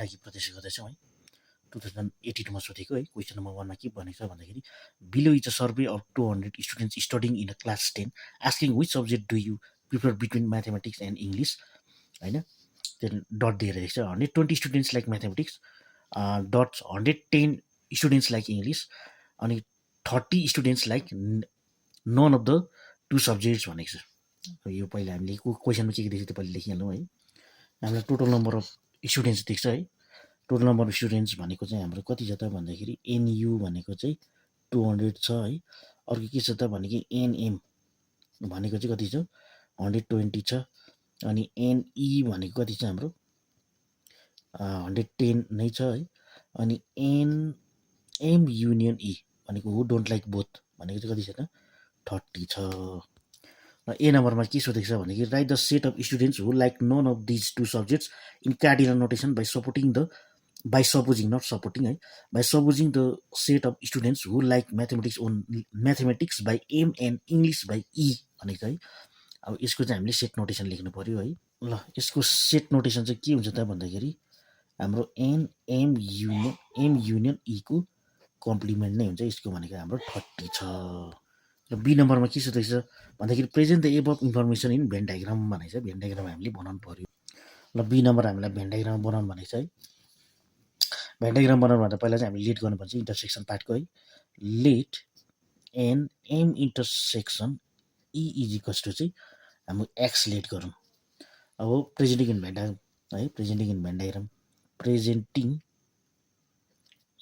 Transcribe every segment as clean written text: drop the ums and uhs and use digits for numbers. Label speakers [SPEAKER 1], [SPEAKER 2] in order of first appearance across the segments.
[SPEAKER 1] लागि प्रदर्शन गर्दैछौँ है 2082 मा सोधेको है क्वेसन नम्बर 1 मा के भनेको छ भन्दाखेरि below is a survey of 200 students studying in a class 10 asking which subject do you prefer between mathematics and English हैन त्यहाँ डट दिएर रहेछ 120 students like mathematics dots 110 students like English अनि 30 students like none of the two subjects भनेको छ यो पहिला हामीले क्वेसनमा के देख्छ त्यो पहिला लेखिहालौँ है हामीलाई टोटल नम्बर अफ स्टुडेन्ट्स देख्छ है टोटल नम्बर अफ स्टुडेन्ट्स भनेको चाहिँ हाम्रो कति छ त भन्दाखेरि एनयु भनेको चाहिँ 200 छ है अर्को के छ त भनेको एनएम भनेको चाहिँ कति छ 120 छ अनि एनई भनेको कति छ हाम्रो 110 नै छ है अनि एम युनियन ई भनेको हु डोन्ट लाइक बोथ भनेको चाहिँ कति छ त 30 छ र ए नम्बरमा के सोधेको छ भनेदेखि right the set of students who like none of these two subjects in cardinal notation by supporting the by supposing not supporting है by supposing the set of students who like mathematics by M and English by E भनेको है अब यसको चाहिँ हामीले set notation लेख्नु पऱ्यो है ल यसको सेट नोटेसन चाहिँ के हुन्छ त भन्दाखेरि हाम्रो एम युनियन ईको कम्प्लिमेन्ट नै हुन्छ यसको भनेको हाम्रो 30 छ र बी नम्बरमा के सोधेको छ भन्दाखेरि present the above information in Venn diagram भनेको छ भेन डायग्राम हामीले बनाउनु पर्यो ल बी नम्बर हामीलाई भेन डायग्राम बनाउनु भनेको छ है भेन डायग्राम बनाउनु भन्दा पहिला चाहिँ हामीले लेट गर्नुपर्छ इन्टरसेक्सन पार्टको है let n M intersection E is equals to चाहिँ हाम्रो एक्स लेट गरौँ अब प्रेजेन्टिङ इन भेन डायग्राम है presenting in Venn diagram presenting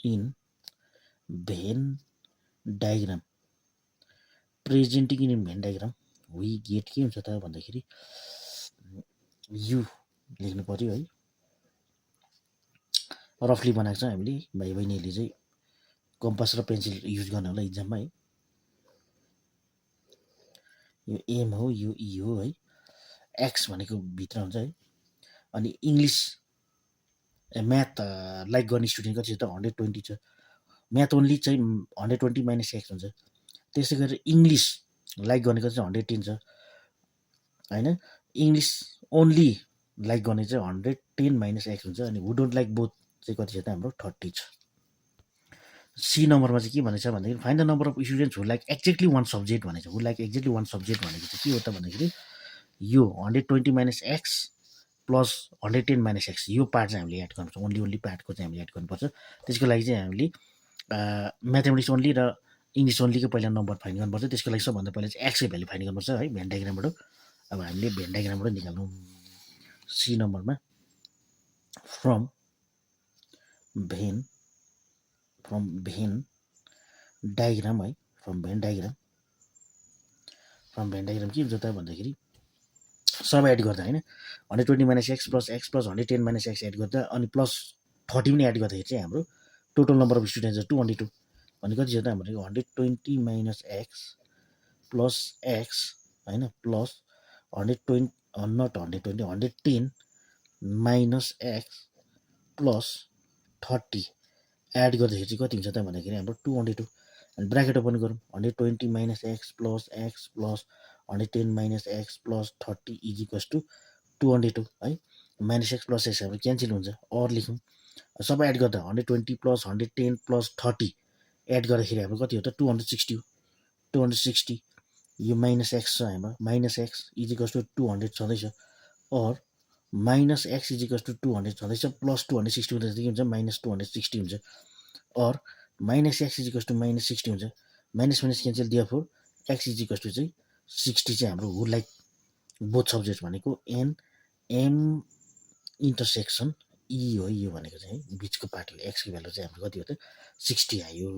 [SPEAKER 1] in Venn diagram presenting in Venn diagram we get के हुन्छ त भन्दाखेरि यु लेख्नु पर्यो है रफली बनाएको छ हामीले भाइ बहिनीहरूले चाहिँ कम्पास र पेन्सिल युज गर्न होला इक्जाममा है यो एम हो यो ई हो है एक्स भनेको भित्र हुन्छ है अनि इङ्ग्लिस म्याथ लाइक गर्ने स्टुडेन्ट कति छ त 120 छ म्याथ ओन्ली चाहिँ 120 माइनस एक्स हुन्छ त्यसै गरेर इङ्ग्लिस लाइक गर्ने कति चाहिँ 110 छ होइन इङ्ग्लिस ओन्ली लाइक गर्ने चाहिँ 110 माइनस एक्स हुन्छ अनि हु डोन्ट लाइक बोथ चाहिँ कति छ त हाम्रो 30 छ सी नम्बरमा चाहिँ के भनेको छ भन्दाखेरि find the number of students who like exactly one subject भनेको छ हु लाइक एक्ज्याक्टली वान सब्जेक्ट भनेको चाहिँ के हो त भन्दाखेरि यो 120 minus x plus 110 minus x यो पार्ट चाहिँ हामीले एड गर्नुपर्छ ओन्ली पार्टको चाहिँ हामीले एड गर्नुपर्छ त्यसको लागि चाहिँ हामीले म्याथमेटिक्स ओन्ली र इङ्ग्लिस ओन्लीको पहिला नम्बर फाइन्ड गर्नुपर्छ त्यसको लागि सबभन्दा पहिला चाहिँ एक्सको भ्यालु फाइन्ड गर्नुपर्छ है भेन डायग्रामबाट अब हामीले भेन डायग्रामबाट निकाल्नु सी नम्बरमा फ्रम भेन डायग्राम है फ्रम भेन डायग्राम के हुन्छ त भन्दाखेरि सब एड गर्दा होइन 120 minus x plus 110 minus x add गर्दा अनि प्लस 30 पनि एड गर्दाखेरि चाहिँ हाम्रो टोटल नम्बर अफ स्टुडेन्ट्स 202 भने कति छ त हाम्रो 120 माइनस एक्स प्लस एक्स होइन plus 120 not 120 110 minus x plus 30 add गर्दाखेरि चाहिँ कति हुन्छ त भन्दाखेरि हाम्रो 202 अनि ब्राकेट ओपन गरौँ 120 minus x plus 110 minus x plus 30 is equals to 202 है माइनस एक्स प्लस एक्स हाम्रो क्यान्सल हुन्छ अर लेखौँ सबै एड गर्दा 120 प्लस 110 प्लस 30 एड गर्दाखेरि हाम्रो कति हो त 260 यो माइनस एक्स छ हाम्रो minus x is equals to 200 छँदैछ or minus x is equals to 200 छँदैछ प्लस 260 हुँदा के हुन्छ माइनस 260 हुन्छ or minus x is equals to minus 60 हुन्छ माइनस माइनस क्यान्सल दिया four x is equals to चाहिँ 60 चाहिँ हाम्रो हु लाइक बोथ सब्जेक्ट भनेको एम इन्टरसेक्सन ई हो यो भनेको चाहिँ है बिचको पार्ट हो एक्सको भ्यालु चाहिँ हाम्रो कति हो त 60 आयो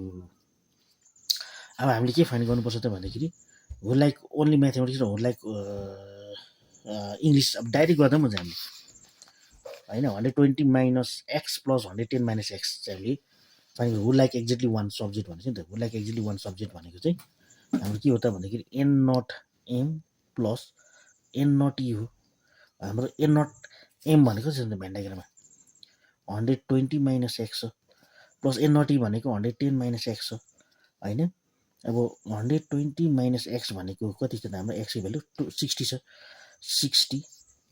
[SPEAKER 1] अब हामीले के फाइन्ड गर्नुपर्छ त भन्दाखेरि हु लाइक ओन्ली म्याथमेटिक्स र हु लाइक इङ्ग्लिस अब डाइरेक्ट गर्दा पनि हुन्छ हामीले होइन 120 minus x plus 110 minus x चाहिँ हामीले find who like exactly one subject भनेको नि त who like exactly one subject भनेको चाहिँ हाम्रो के हो त भन्दाखेरि n not M plus n not E हो हाम्रो एन नट एम भनेको छ नि त भेन डायग्राममा 120 माइनस एक्स छ प्लस एन नट ई भनेको 110 माइनस एक्स छ होइन अब 120 माइनस एक्स भनेको कति छ त हाम्रो एक्सको भ्यालु 60 छ 60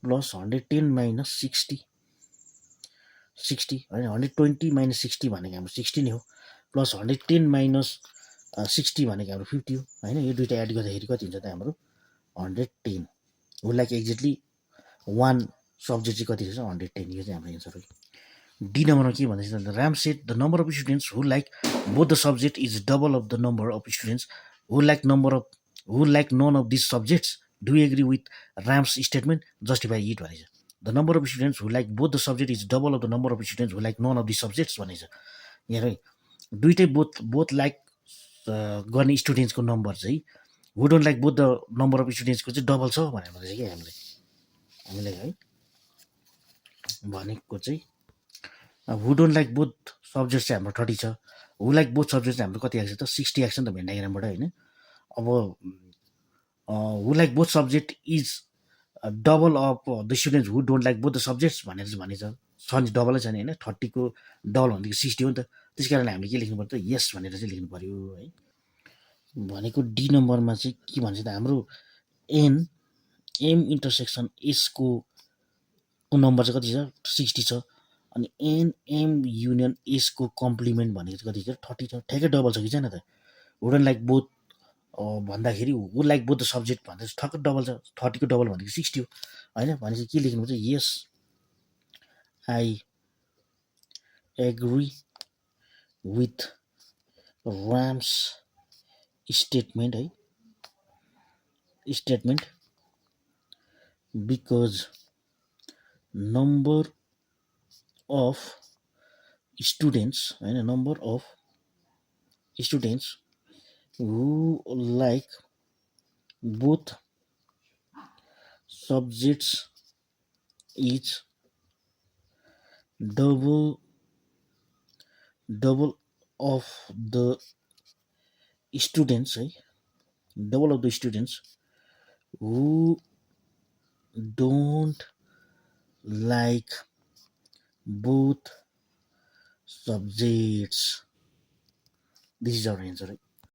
[SPEAKER 1] प्लस 110 माइनस 60 60 होइन 120 माइनस 60 भनेको हाम्रो 60 नै हो प्लस 110 माइनस 60 भनेको हाम्रो 50 हो होइन यो दुइटा एड गर्दाखेरि कति हुन्छ त हाम्रो 110 हो लाइक एक्ज्याक्टली वान सब्जेक्ट चाहिँ कति रहेछ 110 यो चाहिँ हाम्रो एन्सर हो डी नम्बरमा के भन्दैछ त Ram said the number of students who like both the subject is double of the number of students who like none of this subjects do agree with Ram's statement justify it भनेछ the number of students who like both the subject is double of the number of students who like none of the subjects भनेछ यहाँ है दुइटै both like गर्ने स्टुडेन्ट्सको number चाहिँ who don't like both the number of स्टुडेन्ट्सको चाहिँ double छ भनेर भनेछ कि हामीलाई है भनेको चाहिँ who don't like both subject चाहिँ हाम्रो 30 छ हु लाइक बोथ सब्जेक्ट चाहिँ हाम्रो कति आएको छ त 60 आएको छ नि त भेन डायग्रामबाट होइन अब who like both subject is double of the students who don't like both the subjects भनेर चाहिँ भनेछ छ नि डबलै छ नि होइन 30को डबल भनेको 60 हो नि त त्यस कारण हामीले के लेख्नु पर्यो त यस भनेर चाहिँ लेख्नु पर्यो है भनेको डी नम्बरमा चाहिँ के भन्छ त हाम्रो एम इन्टरसेक्सन एसको नम्बर चाहिँ कति छ 60 छ अनि एम युनियन एसको कम्प्लिमेन्ट भनेको चाहिँ कति छ 30 छ ठ्याक्कै डबल छ कि छैन त वुडन लाइक बोथ भन्दाखेरि would like both the subject भन्दा ठक्कै डबल छ 30को डबल भनेको 60 हो होइन भनेपछि के लेख्नुपर्छ yes I agree with Ram's statement है statement because number of students होइन number of students who like both subjects is double of the students है double of the students who don't like both subjects this is our answer है